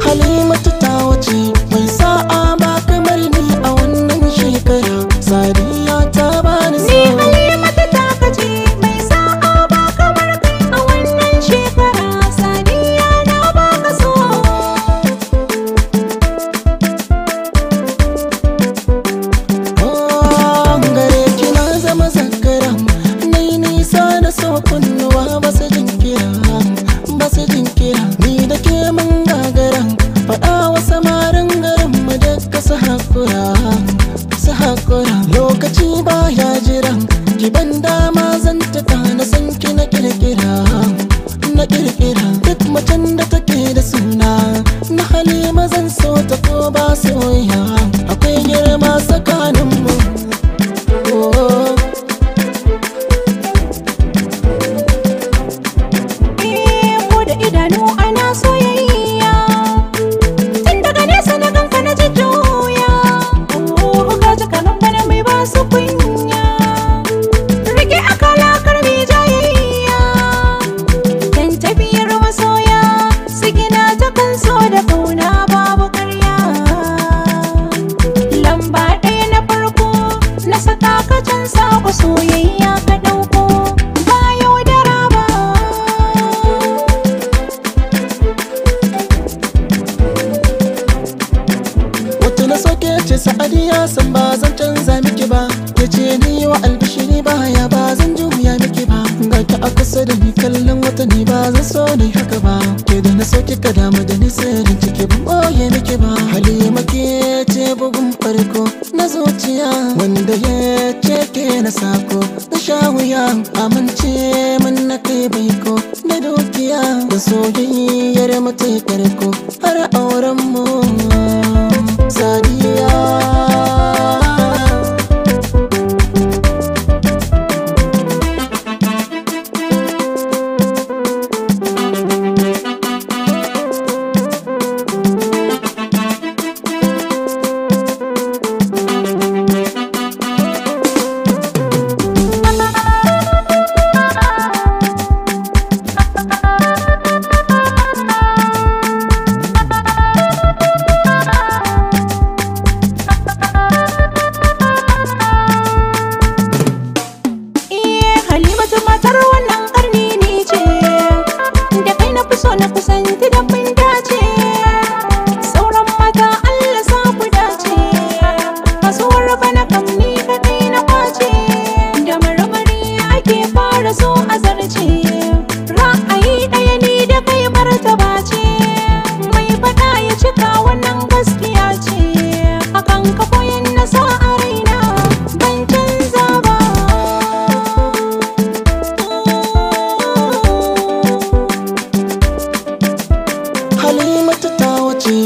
Halimatu ta wuce mai sa'a ba kamar ni a wannan shekara. Sadiya ta bani Ni so. Halimatu ta kace mai sa'a ba kamar kai a wannan shekara. Sadiya na baka so. Oh, gare ki na zama zakara, nai nisa da so kunnuwa ba su jinkira, ba su jinkira. Ni da ke mun gagara, faɗa wa samarin garin mu duka su hakura, su hakura. Lokaci ba ya jira, ki ban dama zan tuka na san ki na kirkira, na kirkira. Duk macen da take da suna na Halima zan so ta ko ba soyayya, akwai girma tsakaninmu. Oh. Eh, ko da idanu ana soyayya. Tun daga nesa na ganka na jujjuya. Oh, ka ji kalan bana mai ba su kunya. Rike akala karmi jayayya. Dan tafiyar masoya su gina ta kan so da kauna babu karya. Lamba ɗaya na farko na saka ka can sako soyayya ka ɗauko ba yaudara ba. Wata na soke ce Sa'adiya san ba zan canza miki ba. Ke ce ni wa albishiri baya ba zan juya miki ba. Ga ki a kusa da ni kallon wata ni ba zan so ni haka ba. Ke da na soke ka damu da ni sirrin ciki ban boye miki ba. Halima ke ce bugun farko na zuciya, wanda ya ce ke na sako na sha wuya. Amince mun na kai baiko na dukiya, da soyayyar mu ta yi karko har auren mu. Sadiya. Eh, Halimatu matar wannan karni ni ce, da kai na fi so na kusanti da mun dace. Sauran mata Allah sa ku dace, kasuwar bana kam ni kaɗai na kwace. Da marmari ake fara so a zarce, ra'ayi ɗaya ni da kai martaba ce. Mai faɗa ya cika wannan gaskiya ce, akan ka koyan na sa a raina ban canza ba. Halimatu ta wuce.